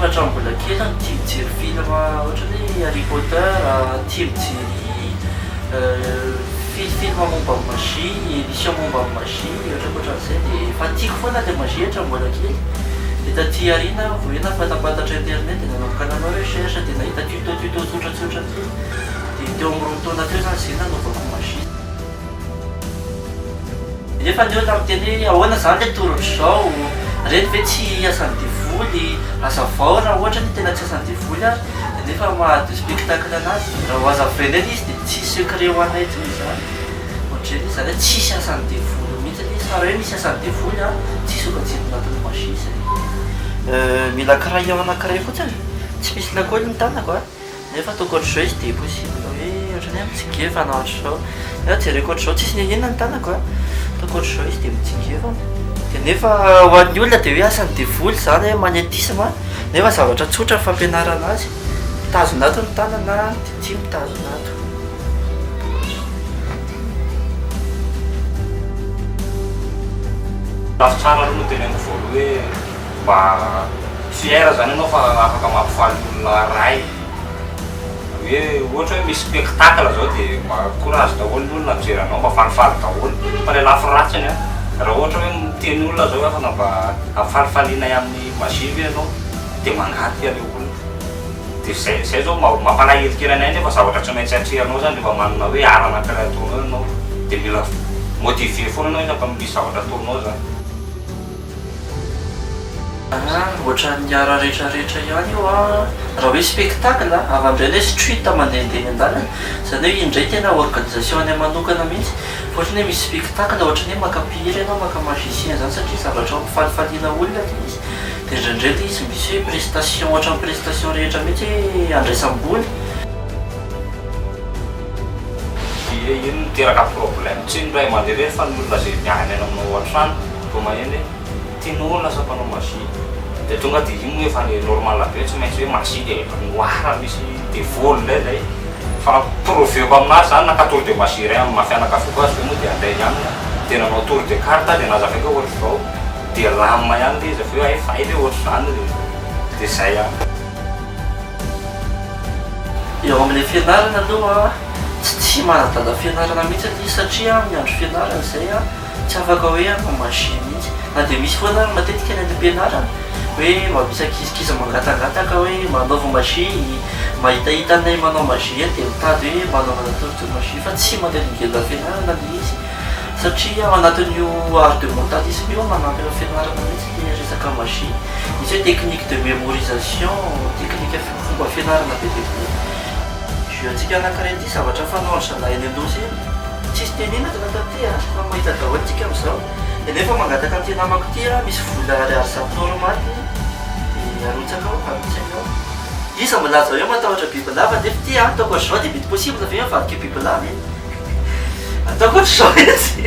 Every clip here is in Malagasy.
efa hatramin'ny mbola kely no tia mijery film ohatra hoe Harry Potter, tia mijery film momba ny magie, émission momba ny magie, ohatrohatran'izay dia efa tiako foana ilay magie hatramin'ny mbola kely. Dia taty aoriana aho vao hoe nahafantapantatra internet dia nanomboka nanao recherche dia nahita tuto tuto tsotratsotra kely dia teo amin'ny roa taona teo izany izay nanaovako magie. Nefa ny olona miteny hoe ahoana izany ilay tour ohatr'izao, ireny ve tsy asan'ny devoly, hazavao raha ohatra hoe tena tsy asan'ny devoly ary, dia nefa maha de spectacle anazy, raha ho hazavaina eny izy dia tsy secret ho anay intsony izany, ohatr'izay ilay izy, izany hoe tsisy asan'ny devoly mihitsy ilay izy, fa raha hoe misy asan'ny devoly an, tsy sokajiana anatin'ny magie izay. Mila crayon anankiray fotsiny, tsy misy lakaoly ny tanako an. Nefa ataoko ohatr'izao izy dia possible hoe ohatran'ny hoe mitsingevana ohatr'izao. Nefa jereko ohatr'izao tsisy n'inon'inona ny tanako a. Ataoko ohatr'izao izy dia mitsingevana. Dia nefa ho an'ny olona dia hoe asan'ny devoly izany hoe magnétisme nefa zavatra tsotra ny fampianarana azy. Mitazona ato ny tanana dia ity mitazona ato. Lafy tsara aloha no teneniko voaloha hoe. Mba fier zany ianao fa afaka mampifaly olona ray hoe ohatra hoe misy spectacle zao de mba courage daholo ny olona mijery anao mba falifaly daholo fa le lafy ratsiny an raha ohatra hoe miteny olona zao hoe afaka mba ampifalifalianay amin'ny magie ve ianao de mangatika le olona de zay zay zao mampalahelo kely anay nefa zavatra tsy maintsy atrehanao zany rehefa manana hoe art anakiray ataonao ianao de mila motivé foana ianao isaky ny misy zavatra ataonao zany. Ah, ohatran'ny ara retraretra ihany io an! Raha hoe spectacle, avy amin'izay ilay street mandehandeha eny an-dalana, izany hoe iny indray tena organisation anay manokana mihitsy, fa ohatran'ny hoe misy spectacle, ohatran'ny hoe maka mpihira ianao, maka magicien izany satria zavatra hampifalifaliana olona ilay izy, dia indraindray ilay izy misy hoe prestation ohatran'ny prestation rehetra mihitsy hoe andraisam-bola. Dia iny miteraka problème, tsy ny ray aman-dreny irery fa ny olona izay miara-miaina aminao ao an-trano. Vao maheno hoe tianao ho lasa mpanao magie dia tonga dia iny moa efa le normal be tsy maintsy hoe magie dia efa noir misy devoly indray zay fa prouver-ko aminazy zany naka tour de magie iray amin'ny maha fianakaviako azy ve moa dia handeha ihany dia nanao tour de carte aho dia nazavaiko hoe ohatr'izao dia lamina ihany le izy avy eo hay fay ve ohatr'izany le dia zay ihany. Eo amin'ilay fianarana aloha tsy tsy manadala fianarana mihitsy ilay izy satria amin'ny andro fianarana izay an, Tsy afaka hoe hanao magie mihitsy. Na dia misy foana ary matetika ny any am-pianarana hoe mba misy ankizikizy mangatangataka hoe manaova magie, mahitahita anay manao magie eny dia mitady hoe mba hanaovana tour de magie fa tsy manelingelina fianarana ilay izy satria ao anatin'io art de mentalisme io manampy amin'ny fianarana mihitsy ilay resaka magie. Misy hoe technique de mémorisation, technique fomba fianarana be dia be. Jeu antsika anankiray ity zavatra fanaon-dry zalahy eny Anosy eny. Tsisy tenenina ato anatin'ity a, fa mahita daholo tsika amin'izao. Dia nefa mangataka an'ity namako ity aho, misy vola ariary 100 normal dia arotsaka ao, arotsany ao. Iza milaza hoe matahotra bibilava nefa ity a, ataoko ohatr'izao dia mety possible ve mivadika bibilava e? Ataoko ohatr'izao izy.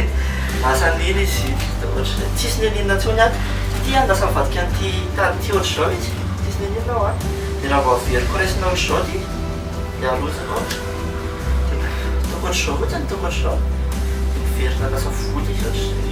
Lasa nino izy, ataoko ohatr'izay. Tsisy n'inon'inona intsony ato. Ity a, lasa mivadika an'ity tany ity ohatr'izao izy. Tsisy n'inon'inona ao a. Dia raha vao averiko raisina ohatr'izao ity, dia arotsaka ao. Dia ataoko ohatr'izao fotsiny, ataoko ohatr'izao. Dia miverina lasa vola izy ohatr'izay.